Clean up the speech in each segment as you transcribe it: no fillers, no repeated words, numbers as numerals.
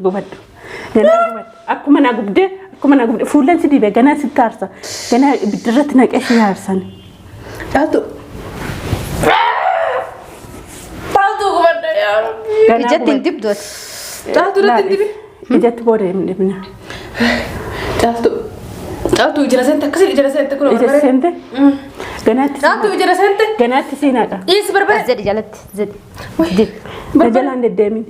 Gubadhu. Ganaa gubadhu. Akkuma na gubdee akkuma na gubdee fuulleen si dibe ganaa sitti aarsa. Ganaa ibiddirratti naqee si aarsan. Caaltu. Caaltu gubadhe yaa Rabbi. Ganaa Ijatti hin gubadhu. dibdu ati. Caaltu irratti hin dibin. Ijatti booda hin dibna. Caaltu. Caaltu ijara seente akkasii ijara seente kun Ija barbare. seente. Ganaatti si Caaltu ijara seente. ganaatti si naqa. Dhiisi barbare. As jedhi jalatti jedhi. Dib. Na jalaan deddeemin.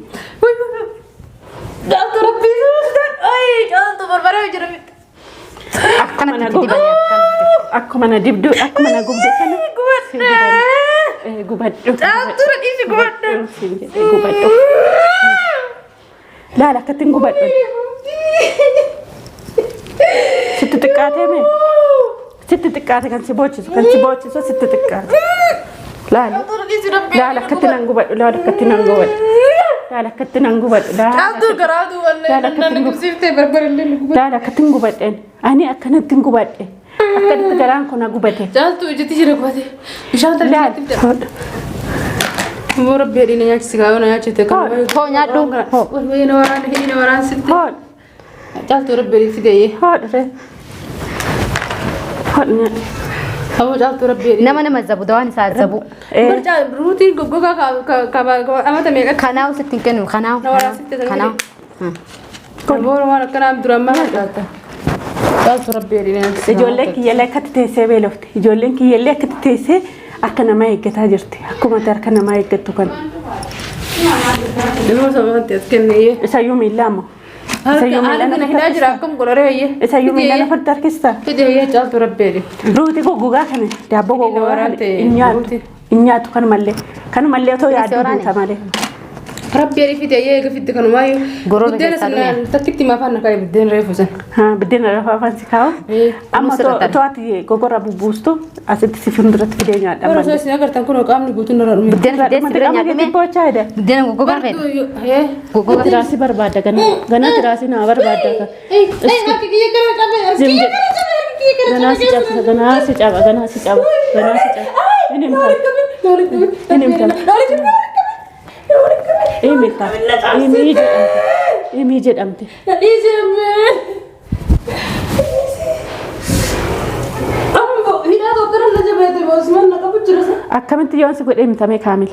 Caaltu rabbii soostan. Ay caaltu barbare ijara miti. Akkuma na Akkanatti gubde dibanii akkanatti. akkuma na dibdu akkuma na gubde sana. Gubadhe. Gubadhu. Caaltu dhiisi gubadhe. Siin jedhee gubadhu. Laala akkatti hin gubadhu. Sitti xiqqaatee mee? Sitti xiqqaate kan si boochisu kan si boochisu sitti xiqqaate. Laala. Caaltu dhiisi rabbii. Laala akkatti nan gubadhu laala akkatti nan gubadhu. Laala akkatti nan gubadhu. Laala Caaltu garaa duwwallee Laala akkatti nan hin gubsiiftee barbarellee nu gubadhe. Laala akkatti hin gubadheen. Ani akkanatti hin gubadhe. Akkanatti garaan kun na gubate. Caaltu ijatti jira gubate. Bishaan Laala. tartiibatti. Immoo rabbi hedhii na nyaachisi kaayoo na nyaachifte kan. Hoo nyaadhu. Hoo. Wayii na waraana hidhii na waraan sitti. Hoodh. Caaltu rabbi hedhii fidee. Hoodh ree. Hoodh nyaadhu. Aboo caaltu rabbi hedhii. Nama nama zabu dawaan isaa zabu. Barcaa ruutiin goggogaa amata meeqa. Kanaawu sitti hin kennu kanaawu. Na waraansitte sana Kanaawu. Aboo waan akkanaa duraan maal caalta. Caaltu rabbi hedhii na nyaachisi. Ijoolleen kiyyallee akkatti teessee beelofte. Ijoolleen kiyyallee akkatti teessee harka namaa eeggataa jirti. Akkuma ati harka namaa eeggattu kana. Ilmoo sababatti as kennee. Isayyuu miillaa ammoo. Isayyuu miillaa Harka lafa hidhaa jira akkam godharee hayyee. Isayyuu miillaa lafatti harkista. Fidee hayyee caaltu rabbi hedhii. Ruuti goggogaa kana daabboo goggogaa kana waraante hin nyaattu. ruuti. Hin nyaattu kanumallee. Kanumallee otoo yaaddu waraane. duuta malee. Rabbi hedhii fidee hayyee eega fidde kanumaayyuu. Gorora Buddeena keessaa sinaan dhume. takkitti maafaan na kaa'e buddeen reefu san. Haa buddeena lafa afaan si kaa'u. Amma Kunuunsi irra otoo ati gogorra bubbuustu asitti si fuulduratti fidee nyaadha. Warra osoo isin agartan kun qaamni guutuun irra dhume. Buddeena fidee si bira Qaama nyaadhu. boochaa jedhe. Buddeena goggogaa fedha. Goggogaa. Tiraasii barbaadda ganaa. Ganaa tiraasii nama barbaadda. Zim jedhe. Ganaa si cabsa ganaa si caba ganaa si caba ganaa si caba. Hin himtan. Hin himtan. Himta. Himii jedhamte. Himii jedhamte. Akkamitti yoon si godhe himtame kaamil?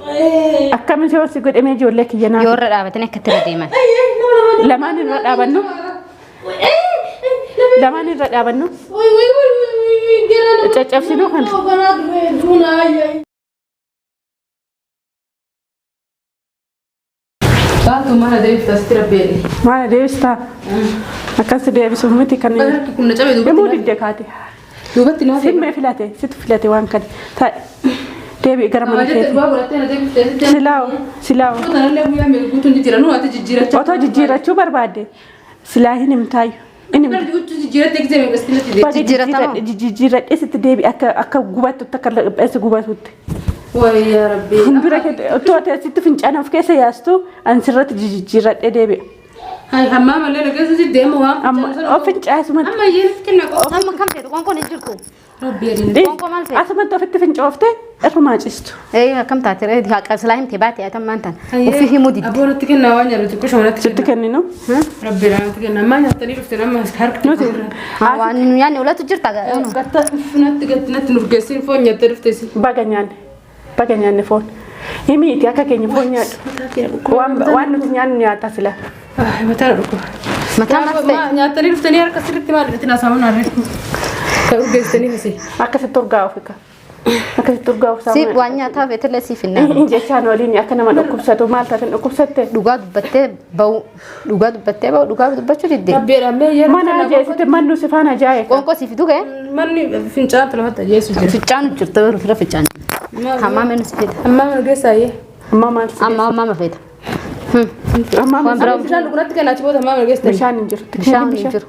Akkamitti yoon si godhe mee ijoollee kiyya naa? Yoo irra dhaabatanii akkatti irra deeman. Lamaan irra dhaabannu. Lamaan irra dhaabannu. Caccabsinuu kana. Baatu mana deebifta sitti rabbeedhe. Maal deebistaa? Akkas deebisuuf miti kan. Harki kun na cabe Himuu duubatti. didde kaate. Duubatti naaf. Simmee filate situ filate waan kana. Taa'e. Deebi'i gara mana Jette keetii. dhugaa godhattee na deebiftee sitti. Silaawo silaawo. Tanallee guyyaa meeqa guutuun jijjiiranuu ati jijjiirachaa. Otoo jijjiirachuu barbaadde silaa hin himtaayyu. Hin himta. Huccuu jijjiirattee gisee meeqa sitti natti deebi. Baga Jijjiiratamoo? jijjiiradhee sitti deebi'i akka akka gubattutti akka lapheessi gubatutti. Wayi yaa rabbi. Fuuldura kee otoo ati asitti fincaan of keessa yaastu ani sirratti jijjiiradhee deebi'a. Hai hammaa malee na keessa si deema waan. Amma of fincaasumatti. Amma iyyee kenna qofa. Amma kam feetu qoonqoon hin jirtu. Rabbi jedhee. Qoonqoo maal feetu? Asumatti ofitti fincooftee irrumaa ciistu. Ee akkam taate ree haqa silaa himte baate ati ammaan tan. Ofii himuu didde. Aboo natti kennaa waan nyaatu xiqqoo shama Sitti kenninu. Rabbi natti kennaa ammaa nyaatanii dhufte amma harka Nuti Waan nu nyaanne olatu jirta. Gatta natti gatti natti nurgeessin foon nyaattee dhufte si. baga nyaanne baga nyaanne foon. Himiiti akka keenya foon nyaadhu. Waan waan nuti nyaannu nyaata sila. Mataa dhukkuba. Mataa maal ta'e? Nyaatanii dhuftanii harka sirriitti maal irratti naasaamu naarree. Kan urgeessanii misi. Akkasitti urgaa'u ofika. Akkasitti urgaa'u Si waan nyaataa feetillee siif hin nyaanne. Jechaan waliin akka nama dhukkubsatu maal taateen dhukkubsatte. Dhugaa dubbattee bahu dhugaa dubbattee bahu dhugaa dubbachuu didde. Rabbiidhaan mee yeroo Mana ajeessite mannu si faana ajaa'e. Qoonqoo siif duge manni fincaantu lafatti ajeessu jira. fincaanu jirta yeroo fira fincaanu. Hammaa menu si fida. Ammaa mana geessaa iyyee. Amma maal si Amma amma ma feeta. Amma Waan biraa Bishaan dhugunatti kennaa achi booda ammaa mana geessaa. bishaan hin jiru. bishaan hin jiru.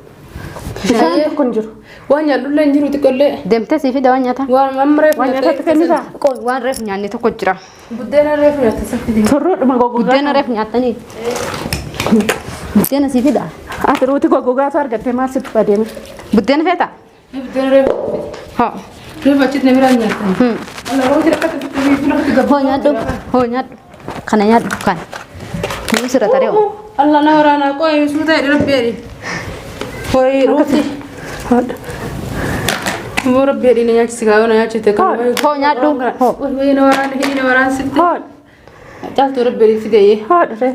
Bishaan tokko hin jiru. Waan nyaadhullee hin jiru xiqqoollee. Deemtee sii fida waan nyaataa. Waan amma reefu Waan nyaatatti kennitaa? Qoon waan reefu nyaanne tokko jira. Buddeena reefu nyaatte saffi. Turruudhuma goggogaa. Buddeena reefu nyaattanii. Buddeena sii fida. Ati ruuti goggogaatu argattee maal sitti badeeme? Buddeena feeta? Buddeena reefu. Haa. Reefu achitti na biraan nyaattan. Alla rooti rakkate fitti lafatti gabaa. Hoo nyaadhu. Hoo nyaadhu. Kana nyaadhu kana. Nuu sirra taree. Allah na waraanaa qo'ee suuta jedhi rabbi jedhi. Horii ruuti. Hodha. Immoo rabbi jedhi na nyaachisi kaa na nyaachifte kan. Hoo nyaadhu. Hoo. Wayii na waraana hidhii na waraan sitti. Hodha. Caaltuu rabbi jedhi fideeyye. Hodha ree.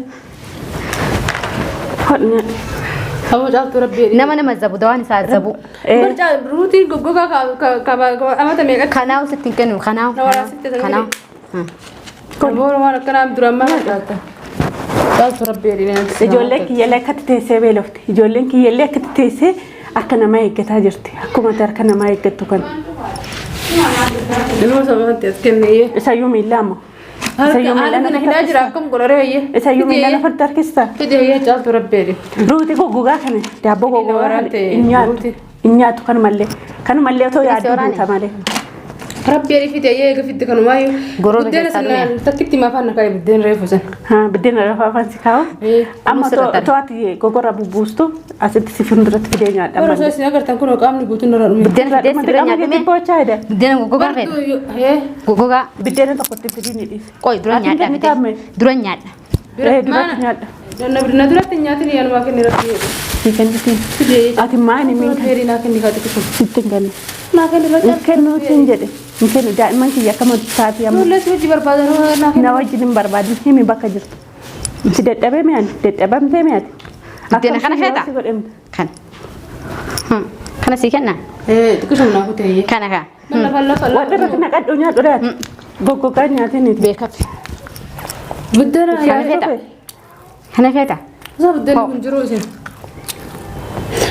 Hodha nyaadhu. Aboo caaltuu rabbi jedhi. Nama nama zabu dawaan isaa zabu. Barcaa ruutiin goggogaa amata meeqa. Kanaawu sitti hin kennu kanaawu. Na waraansitte sana Kanaawu. Aboo waan akkanaa duraan maal caalta. Caaltuu rabbi jedhi na nyaachisi. Ijoolleen kiyyallee akkatti teessee beelofte. Ijoolleen kiyyallee akkatti teessee harka namaa eeggataa jirti. Akkuma ati harka namaa eeggattu kana. Ilmoo sababatti as kenneeyye. Isayyuu miillaa ammoo. Isayyuu miillaa Harka hidhaa jira akkam godharee hayyee. Isayyuu miillaa lafarratti harkistaa. Fide hayyee caaltuu rabbi jedhi. Ruuti goggogaa kana daabboo goggogaa kana waraante hin nyaattu. ruuti. Hin nyaattu kanumallee. Kanumallee otoo yaaddu waraane. duuta malee. Rabbi jedhi fide hayyee eega fidde kanumaayyuu. Gorora Buddeena keessaa sinaan dhume. takkitti maafaan na kaa'e buddeen reefu san. Haa buddeena lafa afaan si kaa'u. Amma Kunis irra otoo ati gogorra bubbuustu asitti si fuulduratti fidee nyaadha Warra osoo malee. isin agartan kun qaamni guutuun irra dhume. Buddeena fidee si bira Qaama nyaadhume. keetti boochaa jedhe. Buddeena goggogaa fedha. Goggogaa. Buddeena tokkotti fidii ni dhiisi. Qoy dura Ati hin nyaadha kennitaa fidee. Dura nyaadha. Ee duratti nyaadha. Na duratti nyaatin yanumaa kenni rabbi jedhi. Si kennitiin. Fide Ati maal hin Rabbi jedhi naa kenni kaa xiqqishu. sitti hin kennu. Naa kenni Hin rabbi. kennuu siin jedhe. Hin kennu daa'imman kiyya akkama taate amma. Ijoollee si wajji barbaadan naa kenni. Na wajjin hin barbaadin himi bakka jirtu. Si dadhabee mi'aani dadhabamtee mi'aati. Buddeena kana feetaa? Si godhamte. Kana. Kana sii kenna. Xiqqishu naa kutee hayyee. Kana kaa. Lafa lafa Waan irratti naqadhu nyaadhu daati. Goggogaa nyaatiin. Beekaf. Buddeena Kana feeta. Kana feeta. Osoo buddeenni kun jiru isin.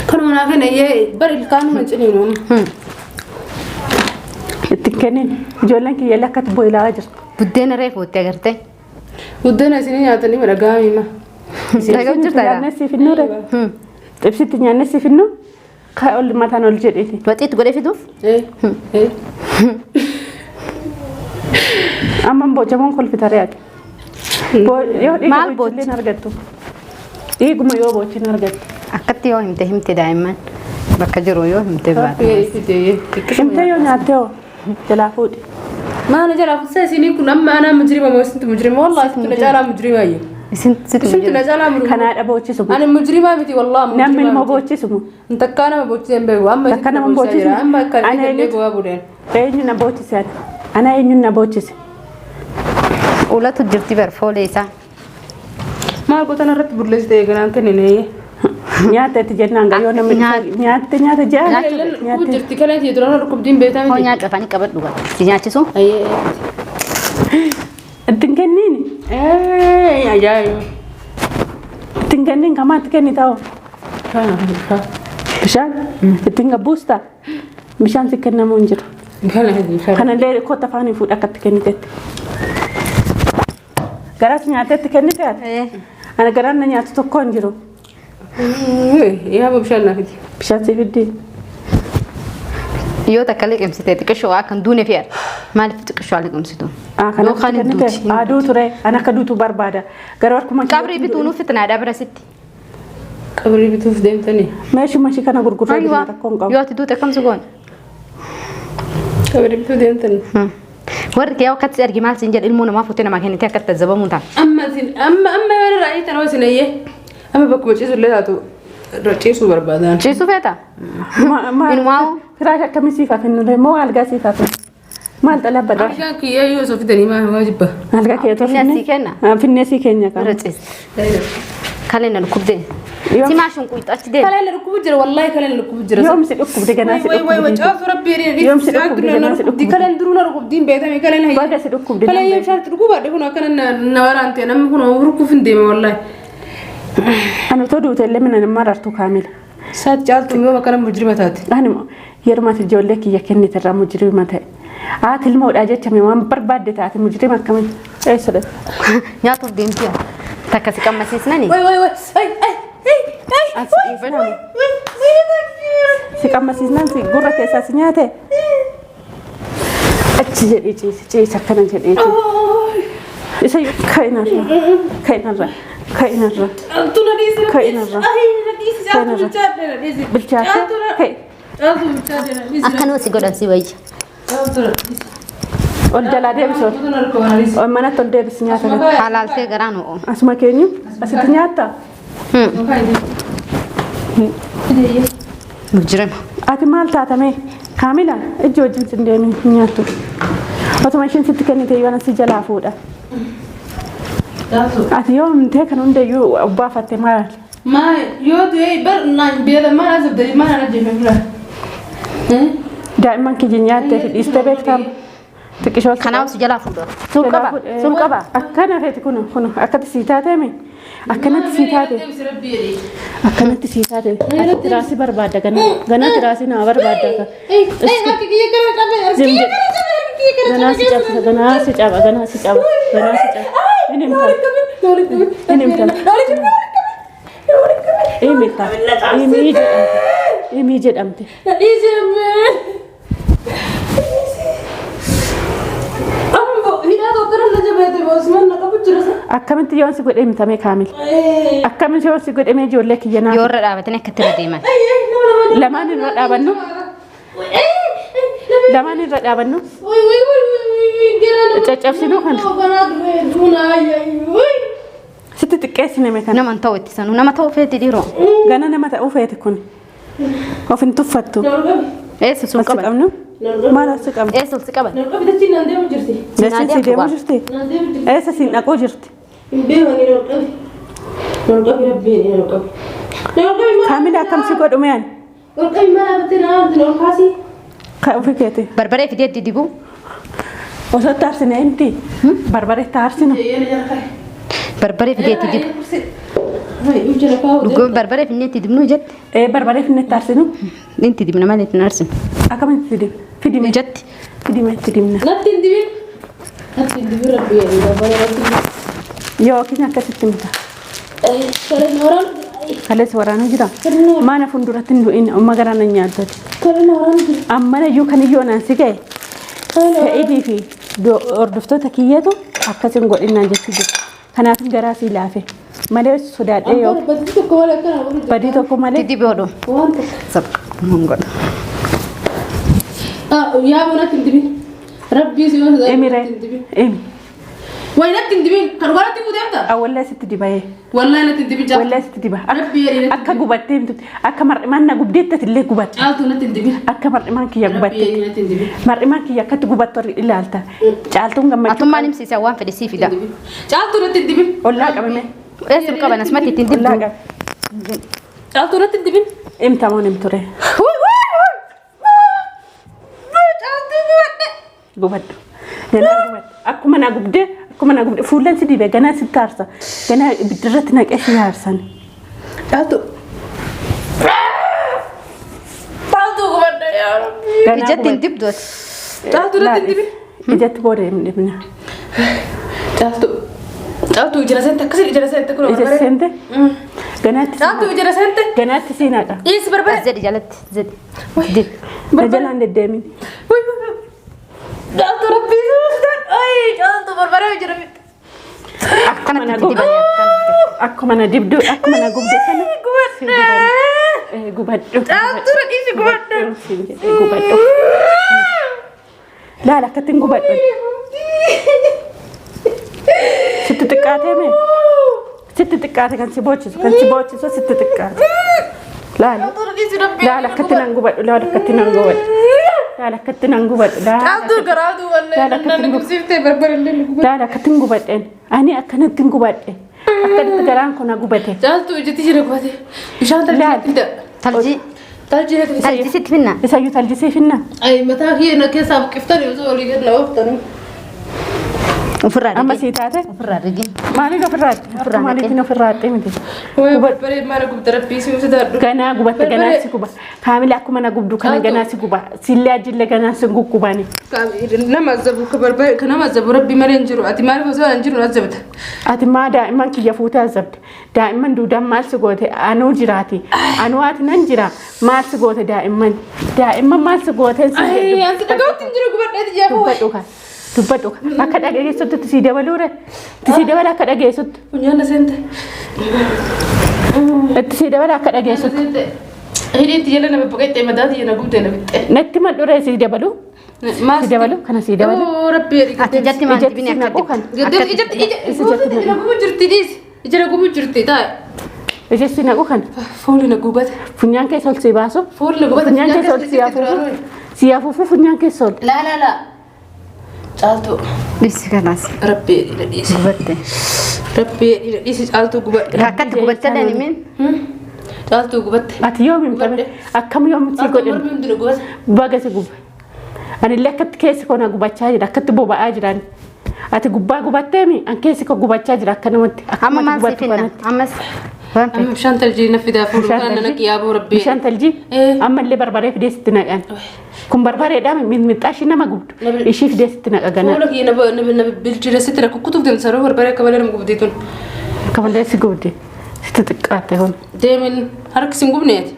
Kanuma naa kenna hayyee bar ilkaanuma hin ciniinu. Itti hin kennin. Ijoolleen kiyya lakkatti boilaa jirtu. Buddeena reefu itti agartee. Buddeena isinii nyaatanii madhagaa hima. Dhaga'u jirta gaa. Nyaannee siif hinnuu re. Xibsitti nyaannee siif hinnuu. Ka ol mataan ol jedheeti. Waxiitti godhee fiduuf. Amma boocamuun kolfita re'aati. Yoo dhiiga Maal boochillee hin argattu. Dhiiguma yoo boochin argattu. Akkatti yoo himte himte daa'imman bakka jiru yoo himte baate. Himtee yoo nyaatte hoo jalaa fuudhi. Maana jala fuusa isinii kun amma anaa mujrima moo isintu mujrima wallahi isintu na caalaa mujrima ayyo. Isin situ Isintu na caalaa mujrima. Kanaadha boochisumu. Ani mujrima miti wallahi Namni mujrima ilmoo miti. boochisumu. Takkaa nama boochisee hin beeku amma Takka isintu nama boocisaa jira. boochisne. Amma akka Ana illee eenyutu- gowwaa budeen. Eenyu na boochise ani? Ana eenyuun na boochise? Ulatu jirti bar foolee isaa. Maal gootan irratti bulleessite eeganaan kennine. Nyaata itti jennaan gaa yoo namni nyaatte nyaata ja'a. Kun jirti kalee ta'e duraan dhukkubdiin beektaa Hoo miti. nyaadhu afaanii qabadhu gaa. Si nyaachisu? Itti hin kenniin. Ajaa'iba. Itti hin kenniin kamaatti kenni ta'u. Bishaan ittiin gabbuustaa. Bishaan si kennamuu hin jiru. Kanallee kottu afaanii fuudh akkatti kennitetti. Garaas nyaatetti kennite ati? Ana garaan na nyaatu tokko hin jiru. Yaa bishaan naa fidi. Bishaan si fiddi. Yoo takka liqimsite xiqqishoo akka hin duune fe'adha. Maaliif xiqqishoo liqimsitu? Kanatti Yookaan hin kennite duuti. aduu ture ana akka duutu barbaada. Garuu harkuma Qabrii bituu nuuf fitnaadha bira sitti. Qabrii bituuf deemtanii. Meeshuma ishii kana gurgurree bitna rakkoo hin qabu. Yoo ati duute akkam si goona? Qabrii bituu deemtanii. Warri kee akkatti si argi maal siin jedhu ilmoo namaa fuutee namaa kennitee akkatti tajaajilamuu ta'a. Amma isin amma amma yoo irraa hiitan hoo isin ayyee. Amma bakkuma ciisu illee taatu irra ciisuu barbaadan. Ciisuu feeta? Inumaa Firaash akkamii siif hafinnu moo algaa siif hafinu? Maal xalabbata? Algaan kiyyaa yoo osoo fidanii maal waa jibba. Algaa kee otoo Finnee sii kenna? Finnee sii keenya qaba. Irra ciisi. Kaleen na dhukkubdee. Yoom- Si maa shunquuxu achi deemi. Kaleen na dhukkubu jira wallahi kaleen na dhukkubu jira. Yoom si dhukkubde ganaa si Way way way dhukkubde. caaltu rabbi jedhee Yoom si dhukkubde ganaa si dhukkubde. Kaleen duruu na dhukkubdiin beekame kaleen hayya. Baga si dhukkubde. Kaleen yoo bishaan dhukkubadhe kun akkana na waraante namni kun rukkuuf hin deeme wallahi. Ani otoo duute illee mina nama marartu kaamila. Saat caaltu yoom akkana mujrima taate. Ani yeroo ati ijoollee kiyya kennite irraa mujrima ta'e. Haati ilmoodhaa jechame waan barbaadde taate mujrima akkamiin eessa dha? Nyaatuuf deemti. Takka si qammasiisnani. Way way way ay ay ay ay. As dhiifama. Si qammasiisnaan si gurra keessaa si nyaate. Achi jedhee ciise ciise akkana jedhee ciise. Isa ka'inarra ka'inarra ka'inarra Caaltu na dhiisi. Ka'inarra. Ay na dhiisi caaltu bilchaadhe na dhiisi. Bilchaatte ka'e Caaltu bilchaadhe na dhiisi. Akkanuma si godhan si wayya. Caaltu na dhiisi. ol jalaa deebisi ol. Caaltu na dhiisi. Ol manatti ol deebisi nyaata kana. Halaaltee garaan ho'o. Asuma keenyu asitti nyaatta. Mujrima. Ati maal taatame? Kaamila ijji wajjin sin deemin hin nyaattu. Otuma isheen sitti kennite iyyuu ana si jalaa fuudha. Ati yoo himtee kan hundayyuu obbaafatte maal? Maa yoo du'e bar naan beela maal azabda maal ana jefe fira. Daa'imman kiyya nyaattee fi dhiistee beektaa? Xiqqishoo Kanaaf si jalaa fuudha. Sun qaba. Sun qaba. Akkana feeti kun kun akkatti sii taateemi. Akkanatti sii taate. Akkanatti sii taate. Ati tiraasii barbaadda gana. Gana tiraasii nama barbaadda. Zim jedhe. Ganaa si cabsa. Ganaa si caba. Ganaa si caba. Ganaa si caba. Inni himta. Inni himta. Himta. Himii jedhamte. Himii jedhamte. Akkamitti yoon si godhe himtame Kaamil? Akkamitti yoon si godhe mee ijoollee kiyya naaf? Yoo irra dhaabatanii akkatti irra deeman. Lamaan irra dhaabannu. Lamaan irra dhaabannu. Caccabsinuu kana. Sitti xiqqeessine mee kana. Nama hin ta'u itti sanuu. Nama ta'u feeti dhiiroo. Gana nama ta'uu feete kun. Of hin tuffattu. Eessa sun As qaban? qabnu. Maal as qabnu? Eessa si qaban? Dachiin si deemuu jirti? Eessa siin dhaquu jirti? Kaamila akkam si godhu mee ani? Kan ofii keeti. Barbaree fidee itti dibuu. Osoo itti aarsine himti. Barbaree itti aarsinu. Barbaree fidee itti dibu. Dhuguun barbaree fidnee itti dibnuu jette. Ee barbaree fidnee itti aarsinu. Itti dibna malee itti hin aarsinu. Akkamitti itti dibna? Fidime. Ijatti. Fidime itti dibna. Natti hin dibin. Natti hin dibin rabbi jedhi barbaree natti hin dibin. Yookiin akkasitti mita. Kaleen waraanu Kaleessa waraanuu jira. Maana fuulduratti hin du'in amma garaa na nyaattati. kaleen waraanu jira. Ammana iyyuu kan iyyuu anaan si ga'e. Sa'idii fi hordoftoota kiyyeetu akkas hin godhinnaan jechuu jiru. Kanaaf garaa sii laafe. Malee sodaadhee yoo Badii tokko malee akkana godhu. badii tokko malee Itti dibi oduu. Waan tokko. Sabqa. Mun godha. Yaa natti hin dibin. Rabbii si yoo sodaatu Emire natti hin dibin. emi Wayi natti hin dibin. Kan dhugaatti fuutee hafta? awwallaa sitti dibayee Wallahi natti hin dibin caaltu. wallaa sitti diba Rabbii jedhi natti akka gubattee himtutti akka mar'imaan na gubdeetti illee gubatte Caaltu natti hin dibin. akka mar'imaan kiyya Rabbii gubatte jedhi natti hin dibin. mar'imaan kiyya akkatti gubattu ilaalta caaltuun gammachuu Atummaan himsiisa waan fedhe sii fida. Caaltu natti hin dibin. ollaa qabame Eessa qaban asumatti ittiin ollaa dibdu. qabe Caaltu natti hin dibin. himtamoon himture Caaltu gubadhe. gubadhu ganaa gubadhu akkuma na gubdee akkuma na gubdee fuullan si dibe ganaa sitti aarsa ganaa ibiddirratti naqee si aarsan Caaltu. Caaltu gubadhe yaa Rabbi. Ganaa Ijatti hin gubadhu. dibdu ati. Caaltu natti hin dibin. Ijatti booda hin dibna Caaltu. Caaltu ijara seente akkasii ijara seente kun ija seente ganaatti Caaltu ijara seente. ganaatti sii naqa Dhiisi barbare. As jedhi jalatti. Jedhi. Dibi. na jalaan deddeemin Caaltu rabbii soostan. Ay caaltu barbare ijara miti. Akkanatti itti dibanii akkanatti. Akkuma na dibdu akkuma na gubde kana Gubadhe. gubadhu. Caaltu na dhiisi gubadhe. Siin jedhe gubadhu. Laala akkatti hin gubadhu. Sitti xiqqaatee mee? Sitti xiqqaate kan si boochisu kan si boochisu sitti xiqqaate. Laala Caaltu na dhiisi rabbii. laala akkatti nan gubadhu laala akkatti nan gubadhu. Laala akkatti nan gubadhu laala Caaltu garaatu Laala wallee akkatti nan gubsiiftee barbare illee nu gubadhe. laala akkatti hin gubadheen ani akkanatti hin gubadhe akkatti garaan kun na gubate. Caaltu ijatti jira gubate. Bishaan Laala. taljiitti fida. Taljii. Taljiitti fida. Taljii sitti finna. Isayyuu taljisee finna. Ay mataa kiyya na keessaa buqiftanii osoo olii gad na ooftanii. Ofirraa Amma dhigi. sii taate Ofirraa dhigi. maaliif ofirraa adde? Maaliifin ofirraa adde miti? Wayi barbaree maal gubda rabbii si sodaadhu. Ganaa gubatte ganaa si guba. Kaamila akkuma na gubdu kana Caaltu. ganaa si guba. Sillee ajillee ganaa si guggubani. Nama azabu ka barbare ka nama azabu rabbii malee hin jiru. Ati maaliif osoo hin jiru na azabta? Ati maa daa'imman kiyya fuutee azabde? Daa'imman duudaan maal si goote? Anuu jiraati. Anuu ati nan jira. Maal si goote daa'imman? Daa'imman maal si goote? Si Ay jedhu. ansi dhagahutti hin jiru gubadheeti jaafuu. Dubbadhu kan. Dubbadhu kan. Akka dhageessutti itti sii dabaluure. Itti sii dabala akka dhageessutti. Funyaan na seente. Itti sii dabala akka dhageessutti. Seente. Hidhiitti jala na babbaqeette madaati jala gubdee na fixxe. Natti madhuree sii dabalu. Maal Si dabalu kana sii dabalu. Oo rabbii jedhi. Ati ijatti maal Ijatti dibini si akka naquu kan. Ijatti ija ija gubuu jirti dhiisi. Ija na gubuu jirti taa'e. Ija si naqu kana. Fuulli na gubate. Funyaan keessa ol si baasu. Fuulli na gubate. Funyaan keessa ol si afuufu. Si afuufu funyaan keessa ol. Laa laa laa. Caaltuu. Dhisi kanaas. Rabbi jedhi dhiisi. Gubatte. Rabbi jedhi dhiisi caaltuu gubadhe. Akkatti gubatte dhaan himin. Caaltuu gubatte. Ati yoom himtame? Akkam yoom si Caaltuu godhan? mormi hundi gubate. Baga si gube. Anillee akkatti keessi koo na gubachaa jira. Akkatti boba'aa jiraan. Ati gubbaa gubatteemi? An keessi koo gubachaa jira akkanumatti. Amma Akkumatti maal si gubattu finna? kanatti. Ammas waan Amma fedhe. bishaan taljii na fidaa fuudhu Bishaan kana taljii? na yaaboo rabbi. Bishaan taljii? Eh. Ammallee barbaree fidee sitti naqan. Kun barbareedhaa mixmixaa ishii nama gubdu. Ishii fidee sitti naqa ganaa. Fuula kiyya na bilchile sitti na kukkutuuf deemsa yeroo barbaree akka malee nama gubdee tun. Akka malee si gubdi. Sitti xiqqaatte kun. Deemin harki sin gubneeti.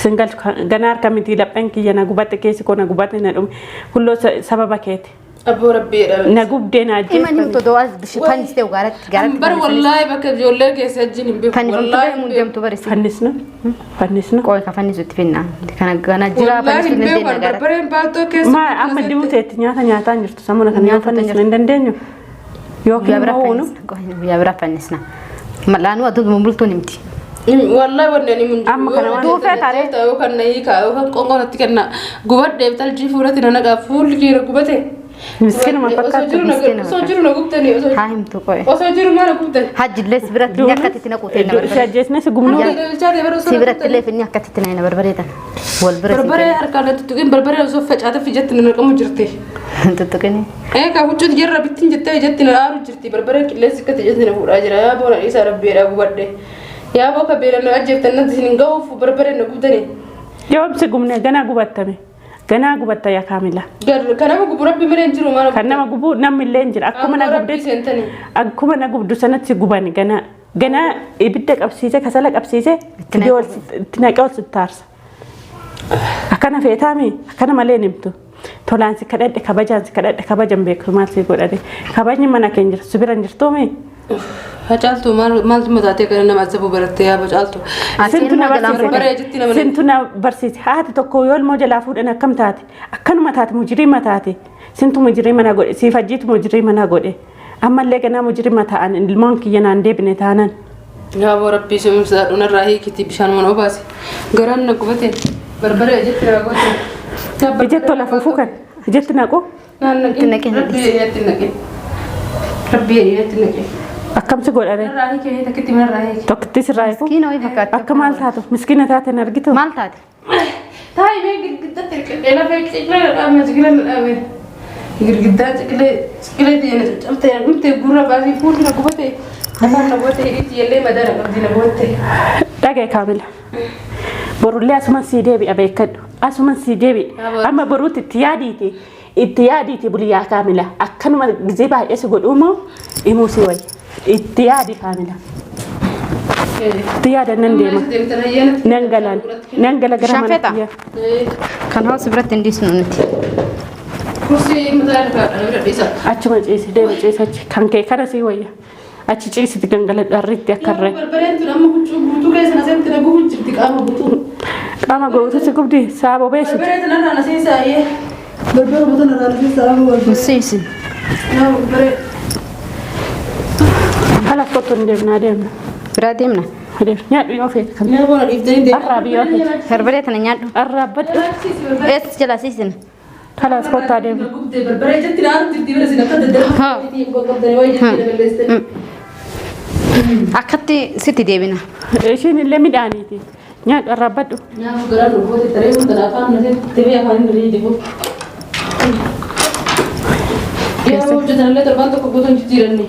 Sin galchu ganaa harka miti lapheen kiyya na gubate keessi koo na gubate na dhume. Kulloo sababa keeti. Abboo rabbi jedha. Na gubdee na Himan himtu ajjeeftan. odoo as fannistee gaaratti gaaratti. Bar wallaahi bakka ijoollee keessa wajjin hin beeku. Fannifamtu Wallaahi deemuun deemtu barisi. Fannisnu. Fannisnu. Qooyi ka fannisutti finna. Kana kana jira Wallaahi fannisu hin hin beeku deemna gaaratti. barbareen baaltoo keessa. Maa amma dibuteetti nyaata nyaataa hin jirtu. Samuna kana yoo Nyaata fannisnu hin dandeenyu. Yookiin Guyyaa biraa immoo uunu. fannisna. Qooyi guyyaa biraa fannisna. Malaanuu aduu bultuun himti. Wallaahi wanni ani mun Amma kana waan Duufee taree. Yookaan na hiikaa yookaan qoonqoonatti kenna. Gubadheef taljii fuulatti na naqaa fuulli kiyya gubate. Miskinuma fakkaattu. Miskiinuma Osoo jiru na gubtanii osoo Haa himtu qooyi. osoo jiru maal na gubtani. Hajjillee si biratti inni akkatti itti naquu ta'e na Si barbaree. ajjeesne si gubnu. Bilchaatee bara osoo Si na biratti gubtanii. illee finni akkatti itti na barbaree tan. Wal bira si Barbaree harkaan na tuttuqin barbaree osoo facaatee ijatti na naqamu jirti. tuttuqini. Egaa huccuuti jarra bittin jettee ijatti na aaru jirti barbareen qilleensi akkatti ijatti na fuudhaa jira yaa boona dhiisaa rabbiidhaa gubadhe. Yaa boo ka beela na ajjeeftan natti isin hin ga'uuf barbareen na gubtanii. Yoom si gubne ganaa gubattame. Ganaa gubatta yaa kaamila. Kan nama gubu rabbi malee hin jiru maal Kan nama gubu namni illee hin jira. Akkuma na Akkuma rabbii gubdetti seentanii. akkuma na gubdu sanatti si gubani ganaa. Ganaa ibidda qabsiise kasala qabsiise Itti fidee ol itti naqee ol sittaarsa. Akkana feetaami akkana malee hin himtu. Tolaan si kadhadhe kabajaan si kadhadhe kabajan beektu maal si godhate. Kabajni mana keenya jirtu si bira hin jirtuumi. Hacaaltuu maaltu mataatee kana nama azabuu barattee yaa bacaaltu. Sintu na Barbaree barsiise. jetti nama Sintu na barsiise. Haati tokko yoo ilmoo jalaa fuudhan akkam taate? Akkanuma taate mujriima taate. Sintu mujriima na godhe. Siif ajjiitu mujriima na godhe. Ammallee ganaa mujriima ta'an ilmoon kiyya naan deebine taanan. Yaa boo rabbii si dhunarraa hiikiti bishaan mana obaase. Garaan na gubate barbaree jetti na goote. Ijatti tola fuufuu kan. Ijatti naqu. Naan naqin. Naqin. Rabbii jedhee naqin. Rabbii jedhee naqin. Akkam si godhare? Manarraa hiikee takkitti manarraa hiike. Tokkitti sirraa hiiku. Miskiina wayii fakkaatti. Akka maal taatu? Miskiina taate hin argitu? Maal taate? Taayi mee girgiddaatti hirkadhee lafee ciqilee na dhaame ciqilee na dhaame. Girgiddaa ciqilee ciqilee ta'e na caccabtee na dhumte gurra baasii fuulli na gubate. Afaan na gubate hidhii tiyyallee madaa na qabdi na gubatte. Dhagaye kaamila. Borullee asuman sii deebi'a beekadhu. Asuman sii deebi'a. Amma boruutti itti yaadiiti. Itti yaadiiti buliyyaa kaamila. Akkanuma gizee baay'ee si godhuu moo himuu si wayya. Itti yaadi kaamila. Itti yaadan nan deema. Nan galaan. Nan gala gara Bishaan mana feetaa? kiyyaa. Kan hawa si biratti hin dhiisnu nuti. Kursii mataa irraa bira dhiisa. Achuma ciisi deema ciisi achi. Kan kee kana sii wayya. Achi ciisiti gangaladhu harriitti akka harree. Barbareen tun amma huccuu guutuu keessa na seente na gubu jirti qaama guutuu. Qaama guutuu si gubdi saa bobeessi. Barbaree tun irraa na seensaa ayyee. Barbaree tun irraa na seensaa amma Musiisi. Yaa barbaree. Halas kottu hin deemna adeemna. Biraa deemna. Adeemna. Nyaadhu yoo feete kan. Yaa boona dhiiftanii deemna. Arraa biyyoo feete. Barbaree tana nyaadhu. Arraa badhu. Eessa jala siisina? Halas kottu adeemna. Gubdee barbaree jetti na aaru jirti bira sin akka daddarba. Qabdanii wayii jetti na balleessite. Akkatti sitti deebina. Ishiin illee midhaaniiti. Nyaadhu arraa badhu. Nyaata garaa nu goote taree kun afaan na seente tibee afaan hin riidi kun. Yaa hojjetan illee torbaan tokko guutuun jijjiiranne.